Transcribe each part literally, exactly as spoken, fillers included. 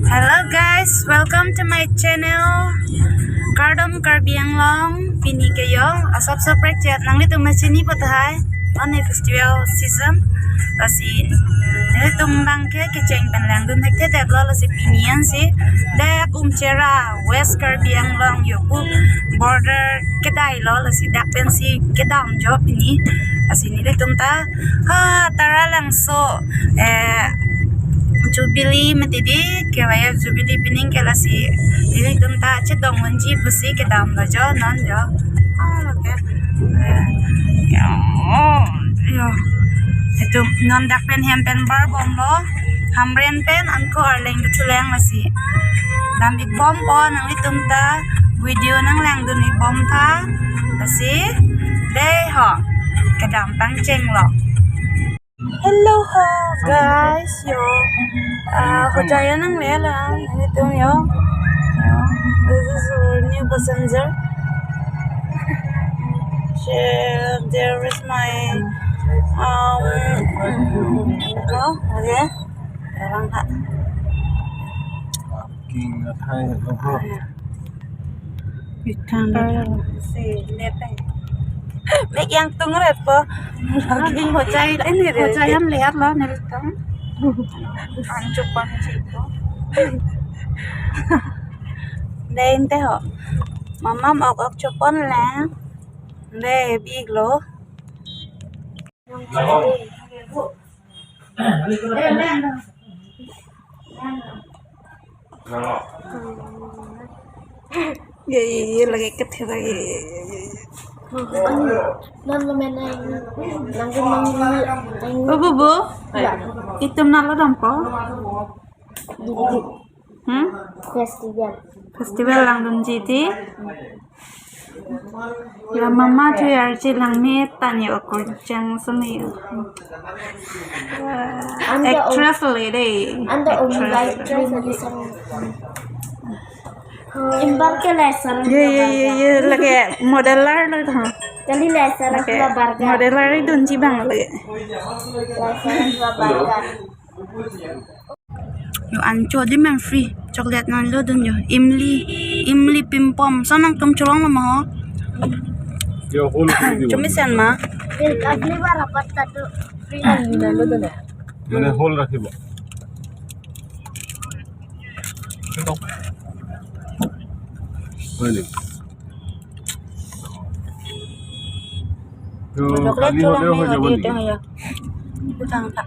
Hello guys, welcome to my channel. Kardom Karbi Anglong, pini ke yo, asap saprek chet nanglitum machini potahai, on a festival season. Lasi, nelitum bang ke kecheng pen langdun thekthedet lo, lasi pini ansi, dak Umchera, West Karbi Anglong, yo pu border kedai lo, lasi dak pensi kedam jo pini. Lasi nelitum ta, ha, Taralangso, eh, Jubilee mati di, K Y F Jubilee pining ke, lasi nelitum ta chedong unji pusi kedam lo jo, non jo. Ah, okay. Eh, yo, yo. Itum non dak pen hem pen bar bom lo. Hamren pen anko arleng duthulang lasi. Dam ik bom po nanglitum ta, video nanglangdun ik bom tha. Lasi, dei ho. Kedam pangcheng lo. Hello ho, guys, yo. Ah, hojai nangle lang, nelitum yo. Yo, this is our new passenger. Here, there is my, um, oh, okay. Orang ha. King athai lo bro. Itang si lepe. Mek yang tung ret po. Lagi hojai ini re. Hojai an lihat lo nelitum. Anchuk pangchik po. Dei inte ho. Mama ok ok chopon le. Dei big lo. Ye, ye, ye, lagi kethe lagi. Ye, ye, ye, ye. Non lo menai. Nang nang nang. Bu, bu, bu. Ya. Itum nalo dampo. Hmm? Festival. Festival langdunji di. La mama tu arji langme tanya okur jang semi. Anda om-, actress le dei. Anda om actress live le. Stream di sang. Imbang ke laser. Ye, ye, ye, ye, lagi modeler lo ha. Kali laser lagi, lagi barga. Modeler dunji bang lagi. Laser lagi barga. Yo ancho di men free. Chocolate nanglo dun yo. Imli, imli pimpom. So nangtum cholong lo ma ho? Yo, whole free di. Chumi sen ma? Apni bar apat katu free nanglo dun ya. Mane whole rakhibo. Mane. To chocolate kali cholang hole ne ho jabo hodi niki? Utang ta.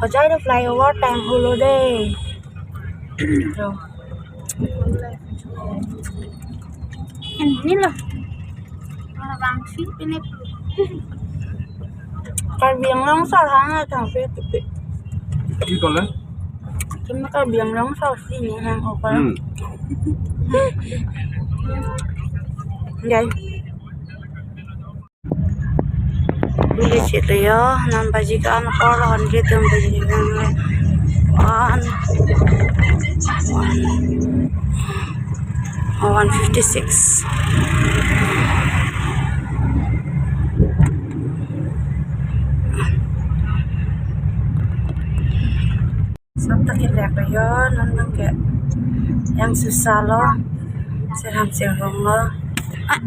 Hojai do flyover time hulo dei. To. Ini lo. Orang bangsi ini. Karbi Anglong sar hang atang si tipi. Ki kole? Cuma Karbi Anglong sar si ini hang opa. Hmm. Jai. Beli situ yo, enam baji ke an kor, hundred enam baji ke an. One, one, oh, one fifty-six. Sab ta kelek lo yo, non non ke yang susah lo, seram serong lo. Ah.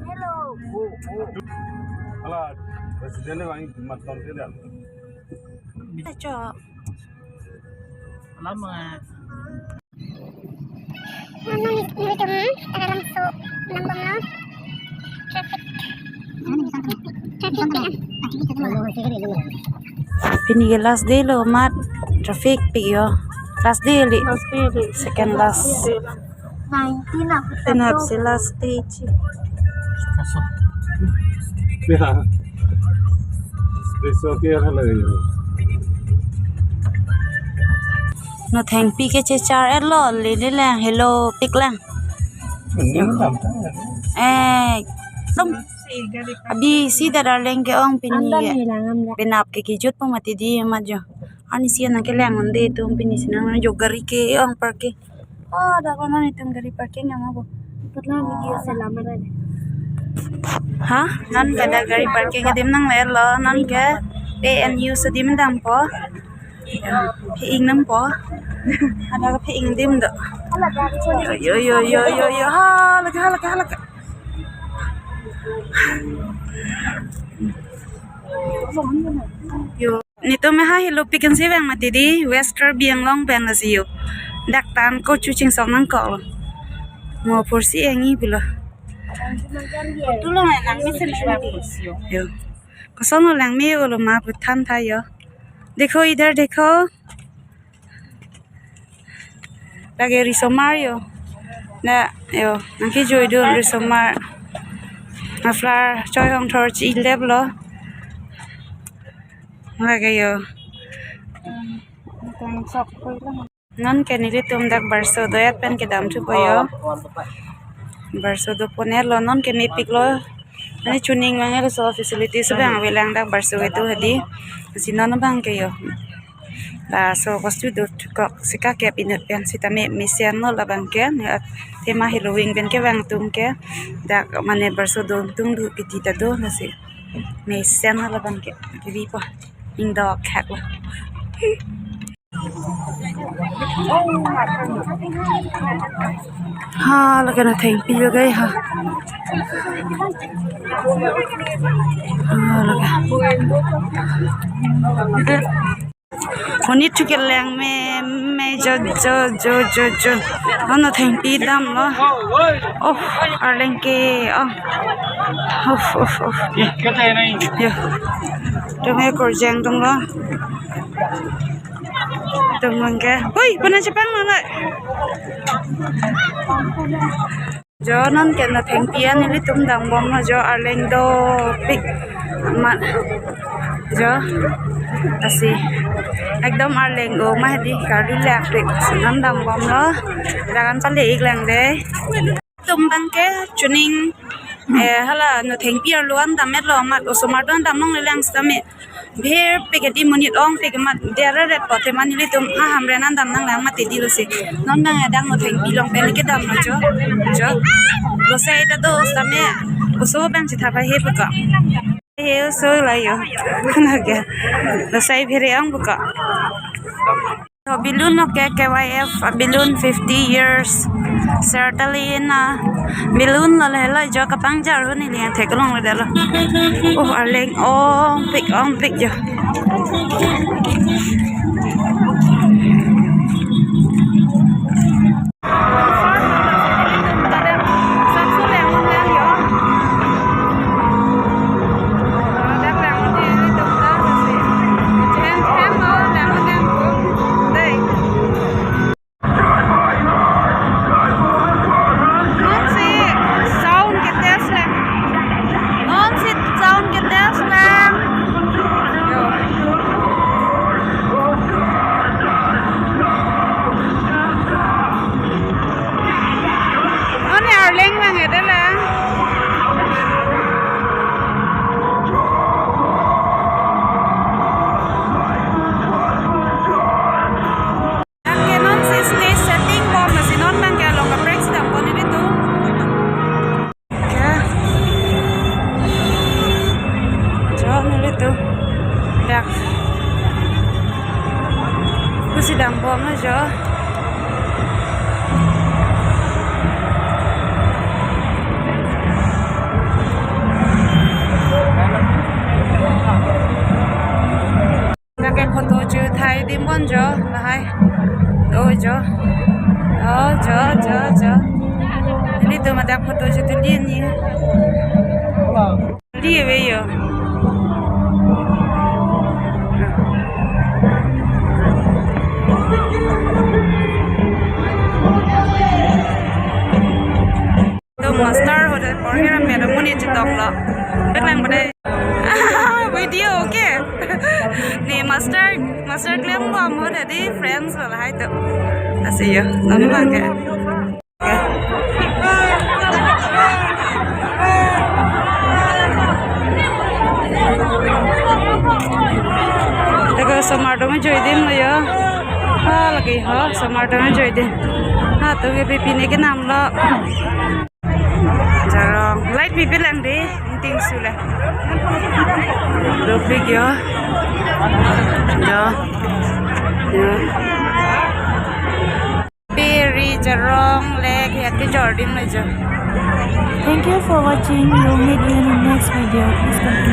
Hello. Ala, president ne wangji mat ton ke dia. Acho. Lama. Nelitum Taralangso lambang lo. Traffic. Traffic ya. Pini ke last day lo mat, traffic pik yo. Last day li. Last day li. Second last. Nineteen apa? Tenap si last day chi. Ya. Besok ya lagi. No thengpi ke chechar et lo, lele lang, hello, pik lang. Eh, tum. Abi si da darling ke-ong pini. Anda ke. Ni lang amla. Penap ke kijut po mati di mat jo. Ani si nangkelang un-e tum pini si nang jo gari ke-ong park ke. Oh, dak non itum gari parking yang abo. Patla video se lamar ada. Ha? Non ke dak gari parking adim nanglelo, non ke A N U adim dampo. Phe-ing dampo. Ada ke phe-ing adim do. Yo, yo, yo, yo, yo. Ha, lake, ha, lake, ha, lake. Yo. Netum ha helopik ansi vang mati di, West Karbi Anglong pen lasi yo. Dak tan ko chuching sok nangkok lo. Mo pursi engi pulo. Tulo nang mesen. Yo. Kosonlo langme-olo ma pu than tha yo. Dekho idhar dekho. Lake risomar yo. Na yo, nangkejui dun risomar. Muffler choi hong thor chi lep lo. Lake yo. Non ke nelitum dak barso doyat pen kedam thupo yo. Barso dopo-net lo, non ke mepik lo. Ani chuning mang laso facilities abang avelang dak barso kedo hadi. Si non abang ke yo. Laso kostu do thukok sika kep inut pen sitame mesenlo labang ke, ne at tema heloving pen kevang atum ke dak mane barso do tung do kiti ta do lasi mesenlo labang ke kivi po ingdok khak lo. Ha, lake na thengpi lake ha. Ha, lake. Monit chu keleng me, me jo, jo, jo, jo, jo. Ano thengpi damlo. Oh, arleng ke, oh. Oh, oh, oh. Ya. Tume kurjang dong lo. Tum mang ke. Hui, puna chepang mana? Jo non ke na thengpi an nelitum dambomlo jo, arleng dopik amat jo lasi ekdom arleng o ma hadi kardu lak pik si non dambomlo. Dakan pale ik lang de. Tum abang ke chuning, eh, hala no thengpi arlo an dam-et lo amat osomar do an dam longle lang sitame. Bher pik edi monit ongpik amat dera ret po tema nelitum ha Hamren an dam nanglang mati di lasi. Non abang adang no thengpi long pen kedam lo jo. Jo. Lo sai ta do sitame. Oso abang chitha pa he puka. He oso la yo. Lake. Lo sai bhere ong puka. To balloon lo ke K Y F, a balloon fifty years. Sertalin a balloon lo le lo jo kapangjar hon ili theklong le lo. Oh, arleng ongpik ongpik jo. Non si sound ke test le. Non si sound ke test le. Yo. Non ni arleng lang ede le. Dak ke non si stage setting bom lasi non abang ke along kaprek si dam pon nelitum. Ya. Jo nelitum. Dak. Pusi dambomlo jo. Dak ke photo chu thai dimbom jo, lahai. Oh, jo. Oh, jo, jo, jo. Nelitum dak photo chu tuli ni. Tuli ave yo. To master hote porhera madam muni chitoklo. Petlang pada. Video, okay. Ne master, master klem bom hote di friends lo lahai to. Lasi yo, non abang ke. Dak ke osomar do ma joidin lo yo. Ha, lake ho, osomar do ma joidin. Atum ke pipi ne kenam lo. Jarong. Light pipi lang dei. Ting sula. Dopik yo. Yo. Yo. Peri Jarong le kiyat kejor adim lo jo. Thank you for watching. We'll meet you in the next video. Please continue.